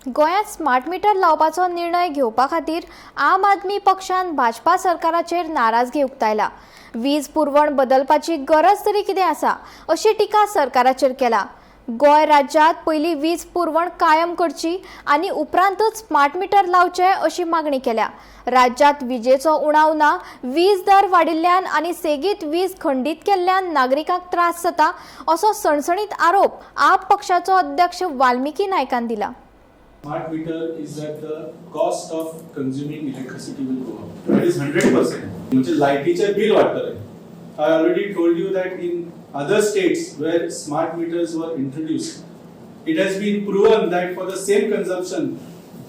गोंयांत smart meter लावपाचो निर्णय घेवपा खातीर आम आदमी पक्षान भाजपा सरकाराचेर नाराजगी उक्तायला. वीज पुरवण बदलपाची गरज तरी कितें आसा, अशी टिका सरकाराचेर केला. गोंय राज्यांत पयलीं वीज पुरवण कायम करची आनी उपरांतच स्मार्ट मिटर लावचे, अशी मागणी केल्या. राज्यांत विजेचो उणाव ना. वीज दर वाडिल्ल्यान आनी सेगीत वीज खंडीत केल्ल्यान नागरिकांक त्रास जाता, असो सणसणीत आरोप आप पक्षाचो अध्यक्ष वाल्मिकी नायकान दिला. Smart meter is that the cost of consuming electricity will go up. That is 100%. म्हणजे लायटीचे bill वाडटले. I already told you that in other states where smart meters were introduced, it has been proven that for the same consumption,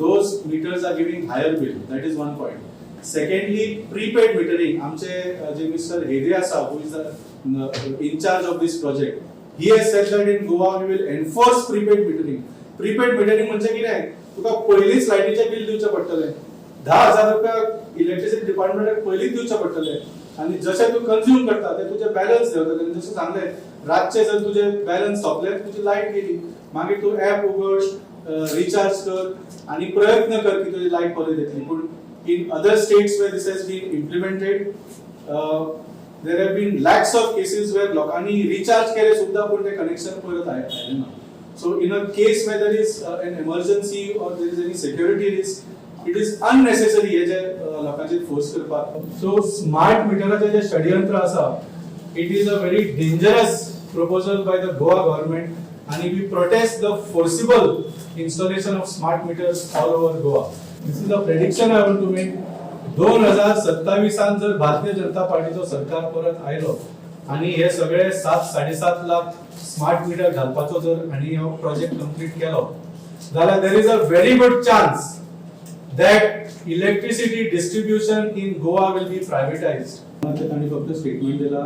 those meters are giving higher bill. That is one point. Secondly, prepaid metering. आमचे जे mister हेदे आसा, who is the in charge of this project, he has said that in Goa we will enforce prepaid metering. Prepaid metering म्हणजे कितें? तुका पयलींच लायटीचें bill दिवचें पडटलें. 10,000 रुपया इलेक्ट्रिसिटी डिपार्टमेंटाक पयलींच दिवचें पडटलें आनी जशें तूं कंज्यूम करता ते तुजें बॅलन्स देंवतलें. आनी जशें सांगलें, रातचें जर तुजें बॅलन्स सोंपलें, तुजी लायट गेली, मागीर तूं ऍप उगड, रिचार्ज कर आनी प्रयत्न कर की तुजी लायट परत येतली. पूण in other states where this has been implemented, there have been lakhs of cases where लोकांनी रिचार्ज केले सुद्धा, पूण ते कनेक्शन परत आयलें ना. So in a case where there is an emergency or there is any security risk, it is unnecessary हे जे लोकांचेर फोर्स करपाक. सो स्मार्ट मिटराचे जे षडयंत्र आसा, it is a very dangerous proposal by the Goa government आणि we protest the forcible installation of smart meters all over Goa. This is a prediction I want to make. 2027 त जर भारतीय जनता पार्टीचो सरकार परत आयलो आणि हे सगळे 7-7.5 लाख स्मार्ट मिटर घालपाचो जर आणि हो प्रोजेक्ट कंप्लीट केलो जाल्यार there is a very good chance that electricity distribution in Goa will be privatized. तांणी फक्त स्टेटमेंट दिला.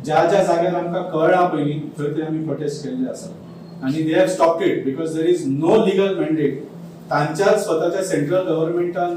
ज्या ज्या जाग्यार आमकां कळ्ळां पयलीं, थंय ते आमी प्रोटेस्ट केल्ले आसा आनी they have stopped it because there is no legal mandate. तांच्याच स्वताच्या सेंट्रल गव्हर्मेंटान,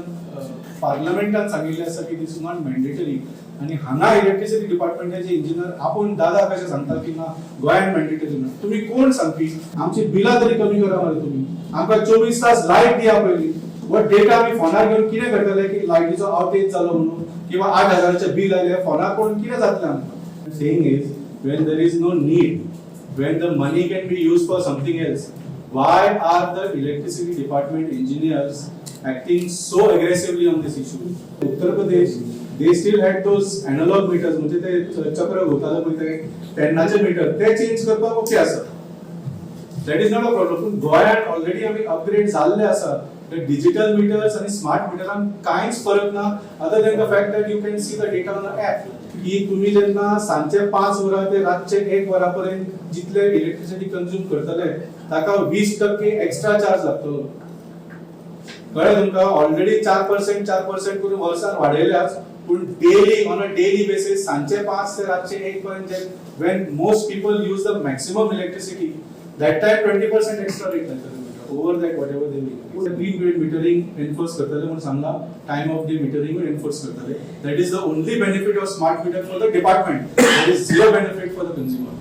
पार्लमेंटान सांगिल्लें आसा की this is not mandatory आनी हांगा इलेक्ट्रिसिटी डिपार्टमेंटाचे इंजिनियर आपूण दादा कशें सांगता की ना, गोंयांत मॅन्डेटरी ना? तुमी कोण सांगपी? आमची बिलां तरी कमी करा मरे तुमी. आमकां 24 तास लायट दिया पयलीं. हो डेटा आमी फोनार घेवन कितें करतले की लायटीचो आवटेज जालो म्हणून किंवा 8,000चें बील आयलें, फोनार पळोवन कितें जातलें आमकां? Saying is, when there is no need, when the money can be used for something else, why are the electricity department engineers acting so aggressively on this issue? Uttar Pradesh, they still had those analog meters, म्हणजे ते चक्र घुंवताले पळय ते तेन्नाचे metre, ते change करपाक okay आसा. That is not a problem. पूण गोंयांत ऑलरेडी आमी अपग्रेड जाल्ले आसा. डिजिटल मिटर्स आणि स्मार्ट मिटरान कांयच फरक ना, other than the fact that you can see the data on the app की तुम्ही जेन्ना सांजचे 5 वरां ते रातचे 1 वरा पर्यंत जितले इलेक्ट्रिसिटी कंज्यूम करतले, ताका 20% एक्स्ट्रा चार्ज लागतलो. कळ्ळें तुमकां? ऑलरेडी 4%, 4% करून वर्सान वाडयल्याच, पूण daily, on a daily basis, सांजचे 5 ते रातचे 1 पर्यंत, when most people use the maximum electricity, that time 20% extra rate लागतले over that, whatever they will. Prepaid metering enforce करतले म्हणून सांगला. Time of day metering enforce करतले. That is the only benefit of smart meter for the department. There is zero benefit for the consumer.